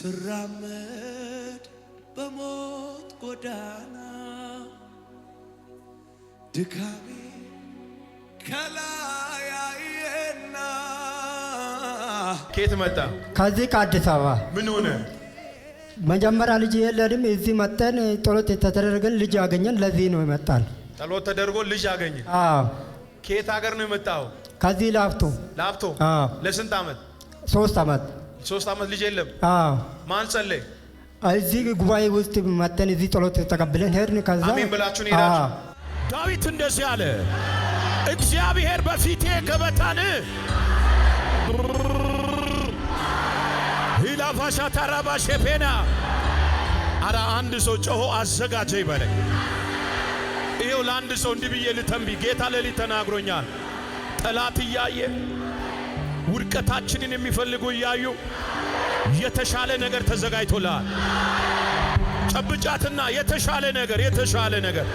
ስራመድ በሞት ጎዳና ድካሜ ከላይ አየና። ከየት መጣ? ከዚህ ከአዲስ አበባ። ምን ሆነ? መጀመሪያ ልጅ የለንም። እዚህ መጥተን ጸሎት ተደረገን፣ ልጅ አገኘን። ለዚህ ነው የመጣን። ጸሎት ተደርጎ ልጅ አገኘ። አዎ። ከየት ሀገር ነው የመጣው? ከዚህ ላፍቶ። ላፍቶ። አዎ። ለስንት ዓመት? 3 ዓመት። 3 ዓመት ልጅ የለም። አዎ። ማን ጸለይ? እዚህ ጉባኤ ውስጥ መጥተን እዚህ ጸሎት ተቀብለን ሄድን። ከዛ አሜን ብላችሁ ነው የሄዳችሁ? አዎ። ዳዊት እንደዚህ አለ፣ እግዚአብሔር በፊቴ ገበታን ሂላፋሻ ታራባ ሼፔና። አረ አንድ ሰው ጮሆ አዘጋጀ ይበለኝ። ይኸው ለአንድ ሰው እንዲህ ብዬ ልተንብይ፣ ጌታ ሌሊት ተናግሮኛል። ጠላት እያየ፣ ውድቀታችንን የሚፈልጉ እያዩ የተሻለ ነገር ተዘጋጅቶልሃል። ጨብጫትና የተሻለ ነገር፣ የተሻለ ነገር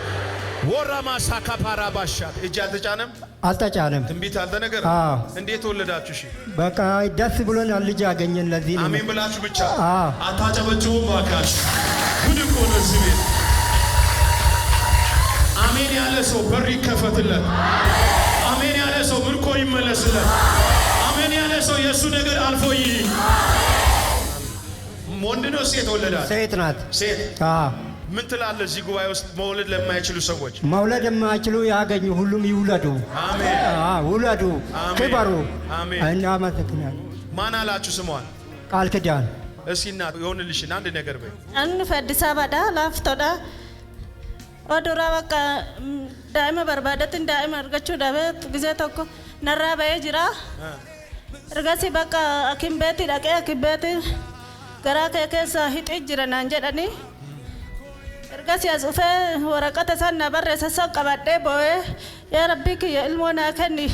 ወራማ ሳካፓራ ባሻት። እጅ አልተጫነም? አልተጫነም። ትንቢት አልተነገረም? አዎ። እንዴት ወለዳችሁ? እሺ። በቃ ደስ ብሎን ልጅ አገኘን። ለዚህ ነው። አሜን ብላችሁ ብቻ? አዎ። አታጨበጭቡም ባካችሁ። ጉድ እኮ ነው እዚህ ቤት። አሜን ያለ ሰው በር ይከፈትለት። አሜን ያለ ሰው ምርኮ ይመለስለት። አሜን ያለ ሰው የእሱ ነገር አልፎ ይሂድ። ወንድ ነው ሴት ወለዳል? ሴት ናት። ሴት። አዎ። ምን ትላለህ እዚህ ጉባኤ ውስጥ መውለድ ለማይችሉ ሰዎች? መውለድ የማይችሉ ያገኙ፣ ሁሉም ይውለዱ። አሜን። አዎ፣ ውለዱ፣ አሜን። ክበሩ። አሜን። እናመሰግናለን። ማን አላችሁ ስሟን? ቃል ኪዳን። እስኪ እናት የሆንልሽን አንድ ነገር በይ። Ani dhufe Addis Ababaadha, Laaftoodha. Oduraa bakka daa'ima barbaadatin daa'ima argachuu dhabee gisee tokko narraa ba'ee jira. Ergasii bakka hakim beetii dhaqee hakim beetii garaa kee keessa hixii jira naan jedhanii. Ergasii as dhufee waraqata isaan na barreessa san qabadhee boo'ee, yaa rabbii kiyya, ilmoo naa kenni,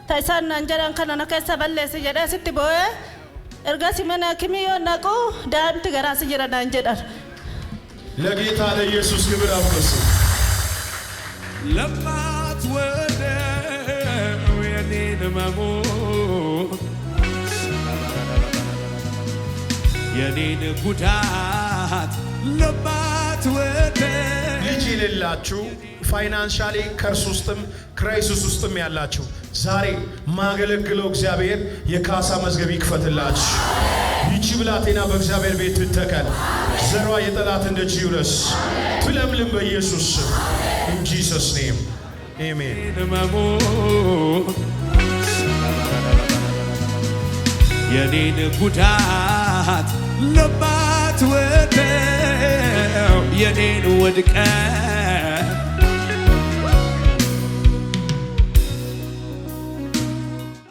ta isaan naan jedhan kana na keessa balleessi jedhee sitti boo'ee, ergasii mana hakimii yoo naqu daa'imti garaasi jira naan jedhan. ለጌታ ለኢየሱስ ክብር አፍርሱ። ለማትወደው የኔን መሞት፣ የኔን ጉዳት ለማትወደው። ልጅ የሌላችሁ፣ financially curse ውስጥም crisis ውስጥም ያላችሁ፣ ዛሬ ማገለግለው እግዚአብሔር የካሳ መዝገብ ይክፈትላችሁ። ይቺ ብላቴና በእግዚአብሔር ቤት ትተከል። ዘሯ የጠላትን ደጅ ይውረስ፣ ትለምልም በኢየሱስ ስም። In Jesus name, amen። መሞት፣ የኔን ጉዳት ለማትወደው የኔን ውድቀት።